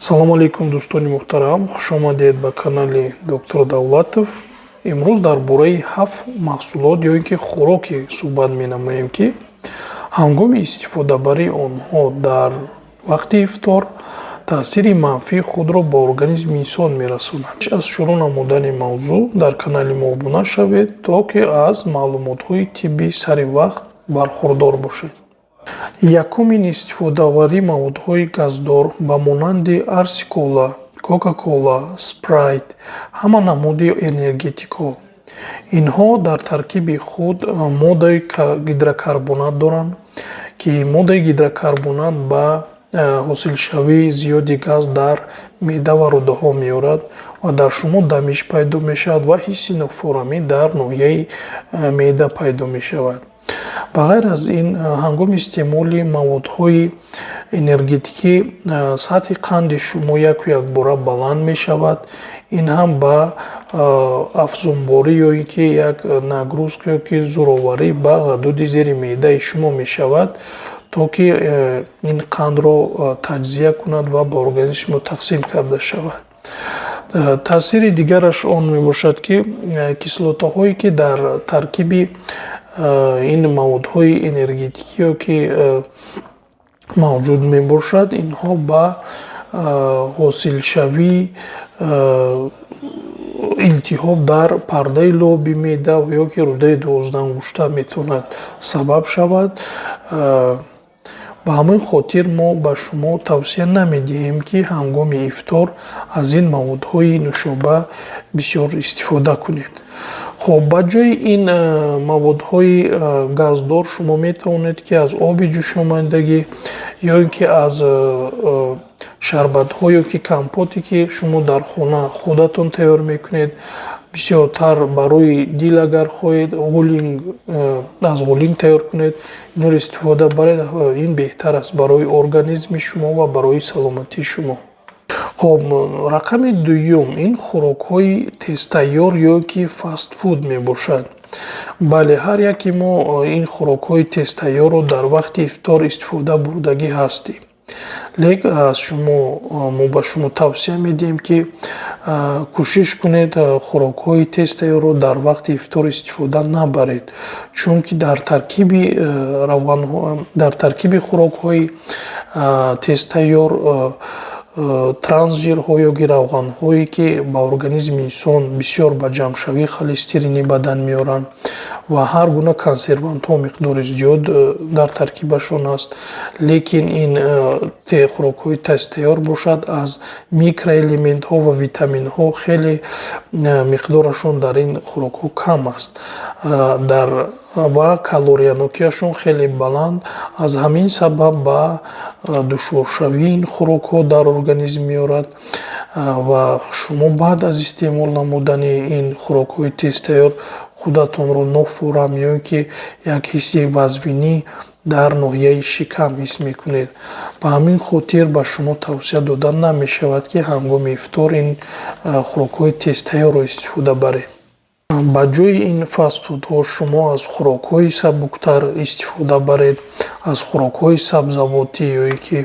Салому алейкум, дӯстони муҳтарам, хушомадед ба канали доктор Давлатов. Имрӯз дар бораи ҳафт маҳсулот ё ин ки хӯроке суҳбат менамоем, ки ҳангоми истифодабарии онҳо дар вақти ифтор таъсири манфии худро ба организми инсон мерасонад. Аз шурӯъ намудани мавзӯъ дар канали мо обуна шавед, то ки аз маълумотҳои тиббӣ сари вақт бархурдор бошед. Якум ин истифодабарии маводҳои газдор ба монанди Арси Кола, Кока-Кола, Спрайт, ҳама намуди энергетикҳо. Инҳо дар таркиби худ моддаи гидрокарбонат доранд, ки моддаи гидрокарбонат ба ҳосилшавии зиёди газ дар меъда ва рӯдаҳо меорад ва дар шумо дамиш пайдо мешавад ва ҳисси нофорамӣ дар ноҳияи меъда пайдо мешавад. Ба ғайр аз ин, ҳангоми истеъмоли маводҳои энергетикӣ сатҳи қанди шумо яку якбора баланд мешавад. Ин ҳам ба афзунборӣ ё ин ки як нагрузка ё ки зӯроварӣ ба ғадуди зери меъдаи шумо мешавад, то ки ин қандро таҷзия кунад ва ба организми шумо тақсим карда шавад. Таъсири дигараш он мебошад, ки кислотаҳое, ки дар таркиби ин маводҳои энергетикӣ ё ки мавҷуд мебошад, инҳо ба ҳосилшавии илтиҳоб дар пардаи лоби меъда ё ки рӯдаи дувоздаҳангушта метавонад сабаб шавад. Ба ҳамин хотир мо ба шумо тавсия намедиҳем, ки ҳангоми ифтор аз ин маводҳои нӯшоба бисёр истифода кунед. Хуб, ба ҷои ин маводҳои газдор шумо метавонед, ки аз оби ҷӯшомадагӣ ё ин ки аз шарбатҳо ё ки компоте, ки шумо дар хона худатон тайёр мекунед, бисёртар барои дил, агар хоҳед, ғулинг, аз ғулинг тайёр кунед, инро истифода баред, ин беҳтар аст барои организми шумо ва барои саломатии шумо. Хуб, рақами дуюм ин хӯрокҳои тезтайёр ё ки фастфуд мебошад. Бале, ҳар яке мо ин хӯрокҳои тезтайёрро дар вақти ифтор истифода бурдагӣ ҳастем. Лек аз шумо мо ба шумо тавсия медиҳем, ки кӯшиш кунед, хӯрокҳои тезтайёрро дар вақти ифтор истифода набаред, чунки дар таркиби равғанҳо, дар таркиби хӯрокҳои тезтайёр трансжирҳо ё ки равғанҳое, ки ба организми инсон бисёр ба ҷамъшавии холестерини бадан меоранд, ва ҳар гуна консервантҳо миқдори зиёд дар таркибашон аст. Лекин ин хӯрокҳои тезтайёр бошад, аз микроэлементҳо ва витаминҳо хеле миқдорашон дар ин хӯрокҳо кам аст дар ва калориянокиашон хеле баланд. Аз ҳамин сабаб ба душворшавии ин хӯрокҳо дар организм меорад ва шумо баъд аз истеъмол намудани ин хӯрокҳои тезтайёр худатонро нофурам ё ин ки як ҳисси вазвинӣ дар ноҳияи шикам ҳис мекунед. Ба ҳамин хотир ба шумо тавсия дода намешавад, ки ҳангоми ифтор ин хӯрокҳои тезтайёрро истифода баред. Ба ҷои ин фастфудҳо шумо аз хӯрокҳои сабуктар истифода баред, аз хӯрокҳои сабзавотӣ ё ин ки,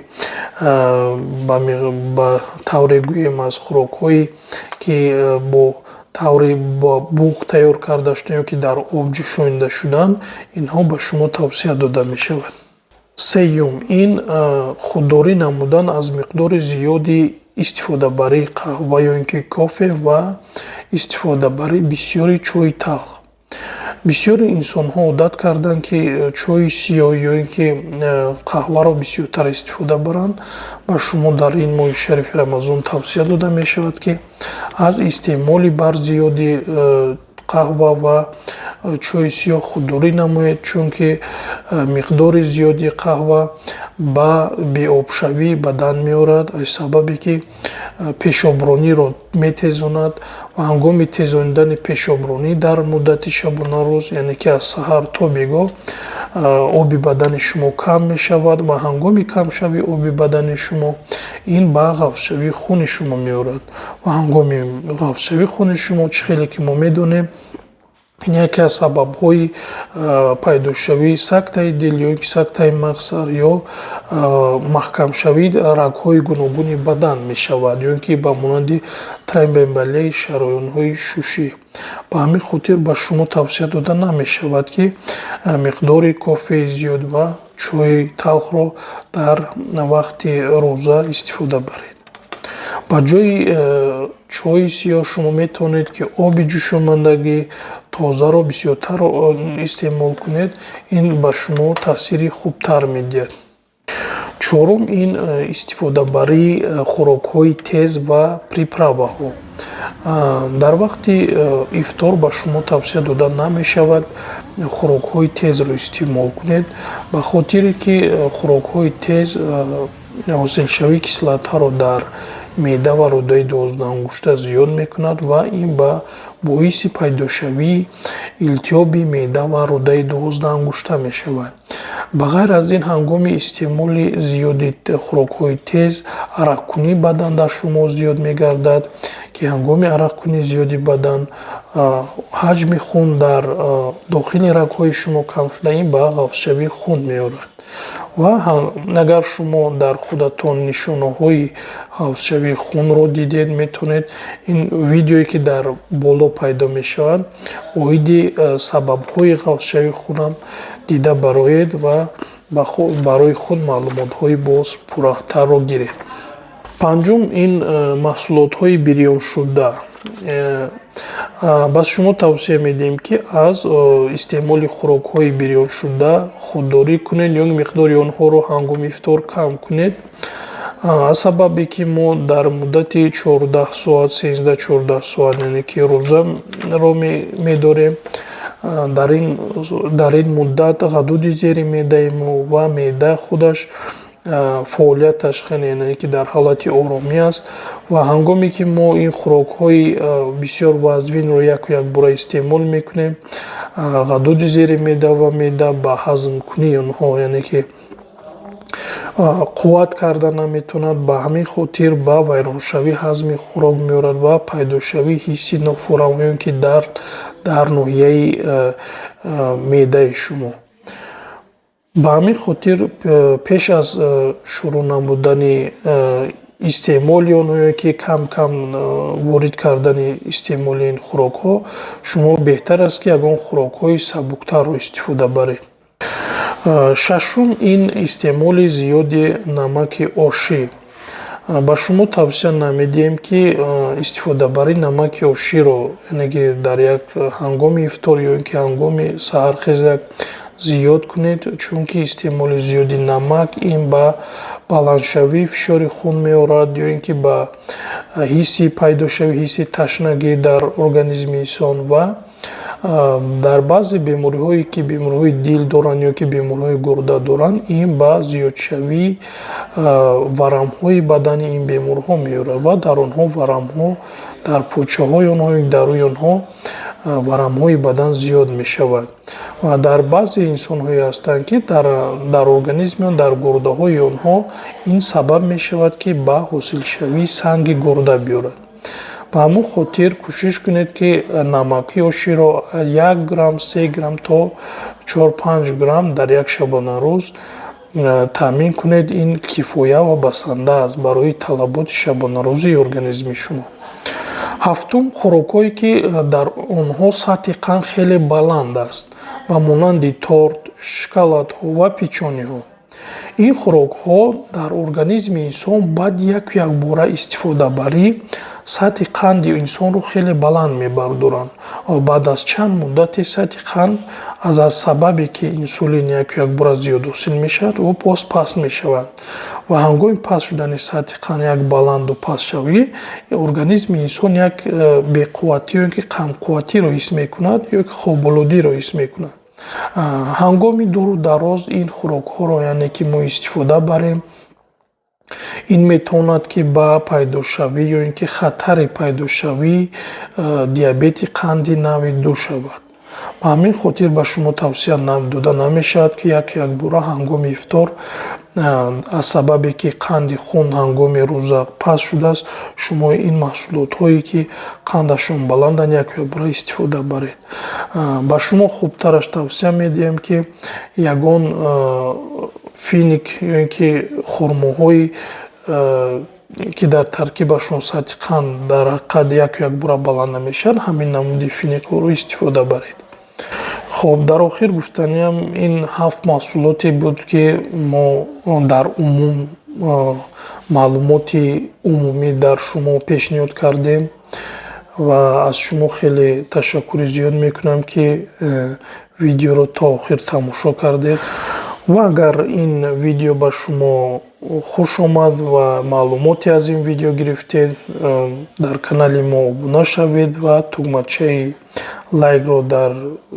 ба тавре гӯем, аз хӯрокҳое, ки бо таври буғ тайёр карда шуда ё ки дар об ҷӯшонида шуданд, инҳо ба шумо тавсия дода мешавад. Сеюм ин худдорӣ намудан аз миқдори зиёди истифодабарии қаҳва ё ин ки кофе ва истифодабарии бисёри чойи талх. Бисёри инсонҳо одат карданд, ки чойи сиёҳ ё ин ки қаҳваро бисёртар истифода баранд. Ба шумо дар ин моҳи шарифи Рамазон тавсия дода мешавад, ки аз истеъмоли барзиёди қаҳва ва чойи сиёҳ худдорӣ намоед, чунки миқдори зиёди қаҳва ба беобшавии бадан меорад, аз сабабе ки пешоброниро метезонад ва ҳангоми тезонидани пешобронӣ дар муддати шабонарӯз, яъне ки аз саҳар то бегоҳ, оби бадани шумо кам мешавад ва ҳангоми камшавии оби бадани шумо ин ба ғафзшавии хуни шумо меорад ва ҳангоми ғафзшавии хуни шумо, чӣ хеле ки мо медонем, Ин яке аз сабабҳои пайдошавии сактаи дил ё ки сактаи мағзсар ё маҳкамшавии рагҳои гуногуни бадан мешавад, ё ин ки ба монанди тромбоэмболияи шараёнҳои шушӣ. Ба ҳамин хотир ба шумо тавсия дода намешавад, ки миқдори кофеи зиёд ва чойи талхро дар вақти рӯза истифода баред. Ба ҷои чойи сиёҳ шумо метавонед, ки оби ҷӯшомадагӣ тозаро бисёртар истеъмол кунед. Ин ба шумо таъсири хубтар медиҳад. Чорум, ин истифодабарии хӯрокҳои тез ва приправаҳо. Дар вақти ифтор ба шумо тавсия дода намешавад хӯрокҳои тезро истеъмол кунед, ба хотире ки хӯрокҳои тез ҳосилшавии кислотаро дар меъда ва рӯдаи 12-ангушта зиёд мекунад ва ин ба боиси пайдошавии илтиҳоби меъда ва рӯдаи 12-ангушта мешавад. Ба ғайр аз ин, ҳангоми истеъмоли зиёди хӯрокҳои тез арақкунии бадан дар шумо зиёд мегардад, ки ҳангоми арақкунии зиёди бадан ҳаҷми хун дар дохили рагҳои шумо кам шуда, ин ба ғафзшавии хун меорад. Ва агар шумо дар худатон нишонаҳои ғафзшавии хунро дидед, метавонед ин видеое, ки дар боло пайдо мешавад, оиди сабабҳои ғафзшавии хунам дида бароед ва барои худ маълумотҳои боз пурратарро гиред. Панҷум, ин маҳсулотҳои бирёншуда. Ба шумо тавсия медиҳем, ки аз истеъмоли хӯрокҳои бирёншуда худдорӣ кунед ё миқдори онҳоро ҳангоми ифтор кам кунед, аз сабабе ки мо дар муддати 14 соат, 13-14 соат, яъне ки рӯзаро медорем. Дар ин муддат ғадуди зери меъдаи мо ва меъда худаш фаъолияташ хеле, яъне ки дар ҳолати оромӣ аст. Ва ҳангоме ки мо ин хӯрокҳои бисёр вазнинро яку якбора истеъмол мекунем, ғадуди зери меъда ва меъда ба ҳазмкунии онҳо, яъне ки қувват карда наметавонад. Ба ҳамин хотир ба вайроншавии ҳазми хӯрок меорад ва пайдошавии ҳисси нофурам ё ки дард дар ноҳияи меъдаи шумо. Ба ҳамин хотир пеш аз шурӯъ намудани истеъмоли онҳо ё ки кам кам ворид кардани истеъмоли ин хӯрокҳо, шумо беҳтар аст, ки ягон хӯрокҳои сабуктарро истифода баред. Шашум, ин истеъмоли зиёди намаки ошӣ. Ба шумо тавсия намедиҳем, ки истифодабарии намаки оширо, яъне ки дар як ҳангоми ифтор ё ин ки ҳангоми саҳархезак зиёд кунед, чунки истеъмоли зиёди намак ин ба баландшавии фишори хун меорад ё ин ки ба ҳисси пайдошавии ҳисси ташнагӣ дар организми инсон. Ва дар баъзе бемориҳое, ки бемориҳои дил доранд ё ки бемориҳои гурда доранд, ин ба зиёдшавии варамҳои бадани ин беморҳо меорад ва дар онҳо варамҳо дар пӯчаҳои онҳо, дар рӯи онҳо варамҳои бадан зиёд мешавад. Ва дар баъзе инсонҳое ҳастанд, ки дар организми он, дар гурдаҳои онҳо ин сабаб мешавад, ки ба ҳосилшавии санги гурда биёрад. Ба ҳамон хотир кӯшиш кунед, ки намаки оширо 1 грамм, 3 грамм то 4-5 грамм дар як шабонарӯз таъмин кунед. Ин кифоя ва басанда аст барои талаботи шабонарӯзии организми шумо. Ҳафтум, хӯрокҳое, ки дар онҳо сатҳи қанд хеле баланд аст, ба монанди торт, шоколадҳо ва печеньеҳо. Ин хӯрокҳо дар организми инсон баъд яку якбора истифодабарӣ сатҳи қанди инсонро хеле баланд мебардоранд ва баъд аз чанд муддате сатҳи қанд аз сабабе ки инсулин яку якбора зиёд ҳосил мешавад, ӯ боз паст мешавад. Ва ҳангоми паст шудани сатҳи қанд, як баланду пастшавӣ, организми инсон як беқувватӣ ё ки камқувватиро ҳис мекунад ё ки хоболудиро ҳис мекунад. Ҳангоми дуру дароз ин хӯрокҳоро, яъне ки мо истифода барем, ин метавонад, ки ба пайдошавӣ ё ин ки хатари пайдошавии диабети қанди навъи ду шавад. Ба ҳамин хотир ба шумо тавсия дода намешавад, ки як якбора ҳангоми ифтор, аз сабабе ки қанди хун ҳангоми рӯза паст шудааст, шумо ин маҳсулотҳое, ки қандашон баланданд, як якбора истифода баред. Ба шумо хубтараш тавсия медиҳем, ки ягон финик ё ин ки хурмоҳои, ки дар таркибашон сатҳи қанд дар ҳақиқат як якбора баланд намешавад, ҳамин намуди финикҳоро истифода баред. Хуб, дар охир гуфтаниам, ин ҳафт маҳсулоте буд, ки мо дар умум маълумоти умумӣ дар шумо пешниҳод кардем ва аз шумо хеле ташаккури зиёд мекунам, ки видеоро то охир тамошо кардед. Ва агар ин видео ба шумо хуш омад ва маълумоте аз ин видео гирифтед, дар канали мо обуна шавед ва тугмачаи лайкро дар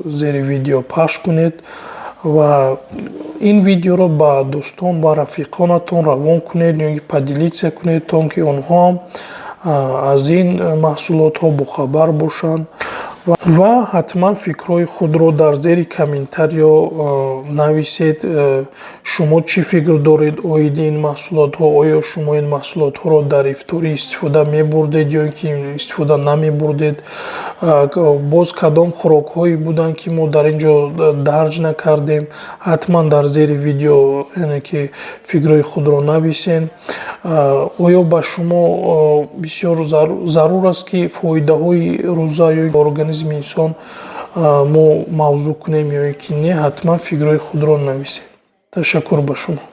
зери видео пахш кунед ва ин видеоро ба дӯстон ва рафиқонатон равон кунед ё поделиться кунед, то ки онҳо ҳам аз ин маҳсулотҳо бохабар бошанд. Ва ҳатман фикрҳои худро дар зери комментариё нависед. Шумо чӣ фикр доред оиди ин маҳсулотҳо? Оё шумо ин маҳсулотҳоро дар ифторӣ истифода мебурдед ё ин ки истифода намебурдед? Боз кадом хӯрокҳое буданд, ки мо дар ин ҷо дарҷ накардем? Ҳатман дар зери видео, яъне ки, фикрҳои худро нависед. Оё ба шумо бисёр зарур аст, ки фоидаҳои рӯза ё организми инсон мо мавзӯъ кунем ё ин ки не? Ҳатман фикрҳои худро нависед. Ташаккур ба шумо.